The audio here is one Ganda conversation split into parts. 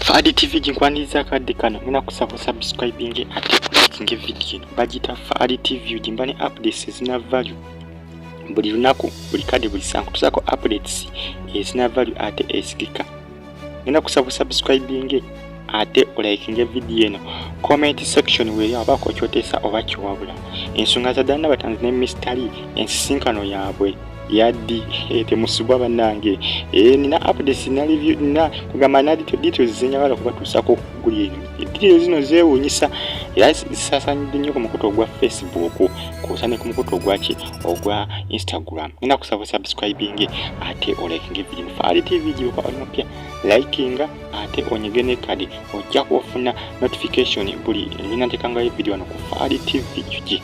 Fadi TV ginkwaniriza akadde kano ngenda kusaba subscribing ate liking video eno bagiyita Fadi TV gimba ne updates ezina value buli lunaku buli kadde buli saa nkutusaako updates ezina value ate esigika. Ngenda kusaba subscribing ate olikinge video eno, comment section weeri obaako kyoteesa oba kiwabula. Ensonga za ddala Nabatanzi ne Mr. Lee, ensisinkano yaabwe yaddi temusubwa bannange. Nina updates, nina review, nina kugamba na details zenjagala okubatuusaako okuguli eno. Details zino zeewuunyisa era zisaasanyidde nnyo ku mukutu ogwa Facebook kwosa ne ku mukutu ogwaki ogwa Instagram. Ngenda kusaba subscribing ate olikinge video. Fadi TV gibuka oli mupya, likinga ate onyige ne kadi ojja kufuna notification buli nina ntekangayo video wano ku Fadi TV UG.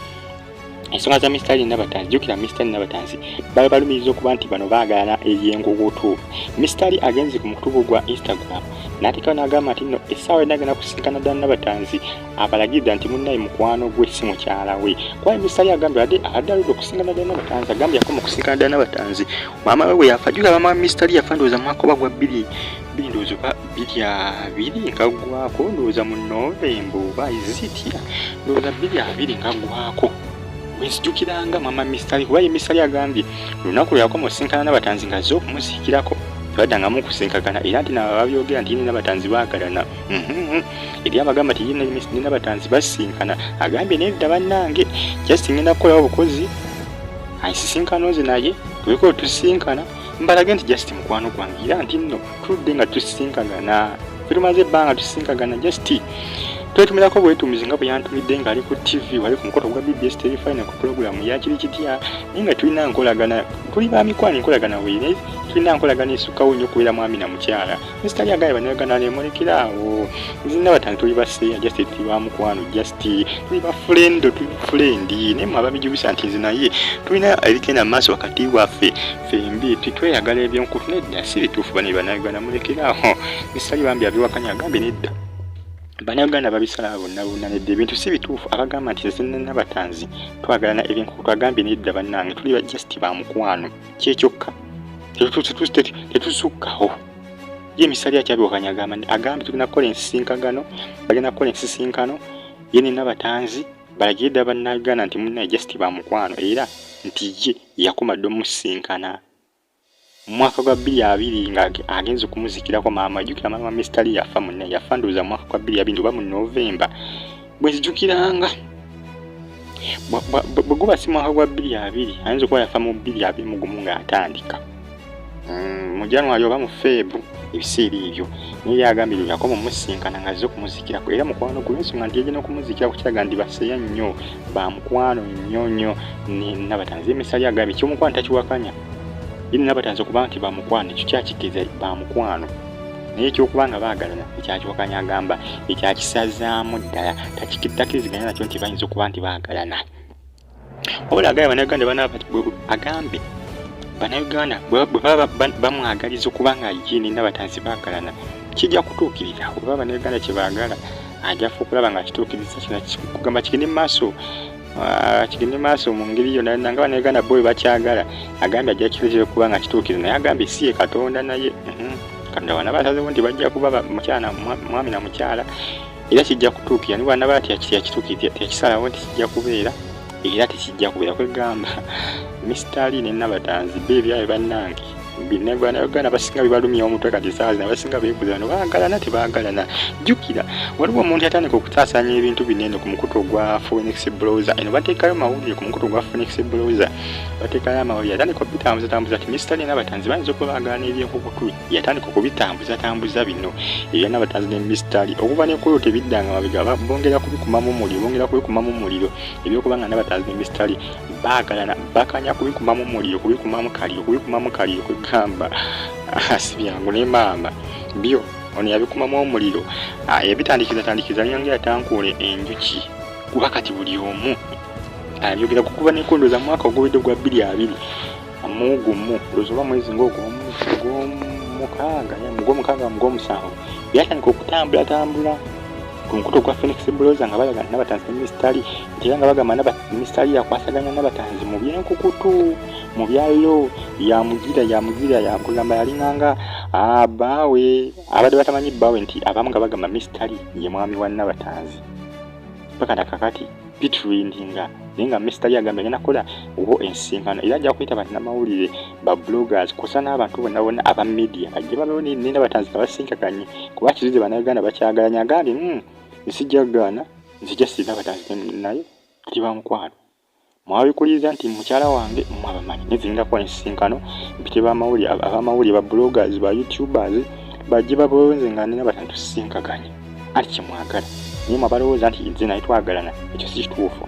Ensonga za Mr. Lee Nabatanzi, jjukira Mr. Lee Nabatanzi bali balumiriza okuba nti bano baagalana eby'enkukutu. Mr. Lee agenze ku mukutu gwa Instagram n'ateekawo n'agamba nti nno essaawa yonna agenda kusinkana ddala Nabatanzi abalagirira nti munnaye mukwano gwe si mukyala we. Kuba Mr. Lee agambye abadde aludde okusinkana ddala Nabatanzi, agambye yakoma okusinkana ddala Nabatanzi maama we bwe yafa. Jjukira maama wa Mr. Lee yafa ndowooza mwaka oba gwa bbiri bbiri ndowooza oba 2020 nga ggwako, ndowooza mu Novemba oba zitya, ndowooza 2020 nga ggwako bwenzijukiranga mama Mr. Lee. Kuba ye Mr. Lee agambye olunaku lwe yakoma osinkana Nabatanzi ng'azze okumuziikirako tebaddangamu okusinkagana, era nti nabo babyogera nti ye ne Nabatanzi baagalana. Eri abagamba nti ye ne Nabatanzi basinkana, agambye nedda bannange, just ngenda kukolawo obukozi ansisinkano nze naye tubeko tusinkana mbalage nti just mukwano gwange, era nti nno tuludde nga tusinkagana, ffe tumaze ebbanga tusinkagana, just twetumirako bwetumizi nga bwe yantumidde ng'ali ku TV wali ku mukoto gwa BBS Terefayina ku pulogulaamu ya Kiri Kitya, naye nga tulina nkolagana, tuli ba mikwano, enkolagana weere tulina nkolagana esukkawo nnyo okubeera mwami na mukyala. Mr. Lee agambye bannayuganda nemulekera awo, nze Nabatanzi tuli baseeya, just tuli ba mukwano, just tuli ba friend, tuli friend, naye mwe ababijubisa nti nze naye tulina ebigenda mu maaso wakati waffe ffembi tweyagala ebyenkutu, nedda si bituufu. Bano bannayuganda mulekera awo. Mr. Lee bambi abiwakanya, agambye nedda bannayuganda babisala bonna bonna, nedda ebintu si bituufu. Abagamba nti nze Nabatanzi twagalana ebyenkukutu, agambye nedda bannange, tuli ba just ba mukwano kyekyokka, tetusukkawo. Ye Mr. Lee akyabiwakanya, agambye tugenda kukola ensisinkagano, bagenda kukola ensisinkano ye ne Nabatanzi balagire ddala bannayuganda nti munnaye just ba mukwano, era nti ye yakoma dda omusisinkana mu mwaka gwa 2020 nga agenze okumuzikirako maama. Jjukira maama Mr. Lee yafa munnaye, yafa ndowooza mu mwaka gwa 2020 oba mu Novemba bwe nzijukiranga, bwe guba si mwaka gwa 2020 ayinza okuba yafa mu 2021 ng'atandika mu January oba mu Feb ebiseera ebyo. Naye yagambye yakoma omusinkana ng'azze okumuzikirako era mukwano gwe, ensonga nti yagenda okumuzikirako kiraga nti baseya nnyo, ba mukwano nnyo nnyo ne Nabatanzi. Mr. Lee agambye ekyomukwano takiwakanya, ye ne Nabatanzi okuba nti ba mukwano ekyo kyakiteeza ba mukwano, naye ekyokuba nga baagalana ekyakiwakanya, agamba ekyakisazaamu ddala takkiriziganya nakyo nti bayinza okuba nti baagalana. Wabula agambye bannayuganda bana agambye bannayuganda bwe baba bamwagaliza okuba nga ye ne Nabatanzi baagalana kijja kutuukirira, oba bannayuganda kye baagala ajja okulaba nga kituukiriza kino, kugamba kigende mu maaso, kigende maaso mu ngeri yonna yonna nga bannayuganda bo bwe bakyagala. Agambye ajja kireetera okuba nga kituukiriza, naye agambye si ye Katonda, naye Katonda bw'anaaba asazeewo nti bajja kuba mukyala mwami na mukyala era kijja kutuukira, ne bw'anaaba teyakisalawo nti kijja kubeera era tekijja kubeera. Kwegamba Mr. Lee ne Nabatanzi bo ebyabwe bannange bannayuganda basinga bibalumya omutwe kati essaawa zino abasinga beebuuza bano baagalana tebaagalana. Jjukira waliwo omuntu yatandika okusaasaanya ebintu bino eno ku mukutu ogwa Phoenix Browser, eno bateekayo mawulire ku mukutu ogwa Phoenix Browser, bateekayo amawulire, yatandika okubitambuzatambuza nti Mr. Lee ne Nabatanzi bayinza okuba baagalana ebyenkukutu. Yatandika okubitambuzatambuza bino ebya Nabatanzi ne Mr. Lee, okuva ne ku olwo tebiddanga mabega, bongera kubikumamu omuliro, bongera kubikumamu omuliro ebyokuba nga Nabatanzi ne Mr. Lee baagalana, bakanya kubikumamu omuliro, kubikumamu kaliro, kubikumamu kaliro. Kwegamba si byangu ne maama byo ono yabikumamu omuliro, yabitandikiza tandikiza yongera tankuule enjuki, kuba kati buli omu abyogera kukuba nekundoza mwaka oguwedde gwa 2021 ndowooza oba mwezi ng'ogwomukaaga, mugwomukaaga mugwomusanvu byatandika okutambulatambula. Ku mukutu ogwa Phoenix Browser nga balaga nti Nabatanzi ne Mister Lee, nti era nga bagamba Mister Lee yakwasaganya Nabatanzi mu byenkukutu, mu byalo, yamugira yamugira yakugamba yalinganga bbaawe. Abadde batamanyi bbaawe nti abamu nga bagamba Mister Lee ye mwami wa Nabatanzi paka nakakati bitrendinga, naye nga Mister Lee agambye agenda kukola wo ensinkano era ajja kuyita bannamawulire, ba bloggers, kusa n'abantu bonna bonna aba media bajje babeewo ne Nabatanzi nga basinkaganye, kuba kizize Bannayuganda bakyagalanye. Agambye, nsijja kugaana, nzija si Nabatanzi naye tuli ba mukwano, mwabikuliriza nti mukyala wange mwabamanyi, naye zingenda kukola ensinkano mpite bamawulire, abamawulire, ba bloggers, ba youtubers bajje babeewo nze nga nina Nabatanzi tusinkaganye, anti kyemwagala. Naye mwabalowooza nti nze naye twagalana, ekyo si kituufu,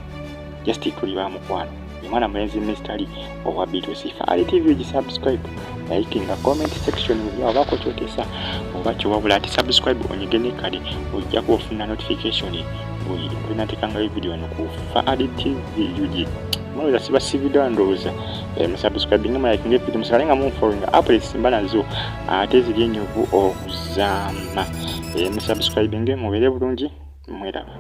just tuli ba mukwano. Omwana mulenzi Mister Lee owa B2C Ali TV, gisubscribe, likinga, comment section obaako kyoteesa oba kyowabula, ati subscribe onyige ne kale ojja kuba ofuna notification buli lwenateekangayo video wano ku Faali TV UG. Mulowooza sibasibiddwa? Ndowooza musubscribinge, mulikinge video, musigale nga munfollowinga, updates mba nazo ate ziri enyovu okuzaama. Musubscribinge, mubeere bulungi, mweraba.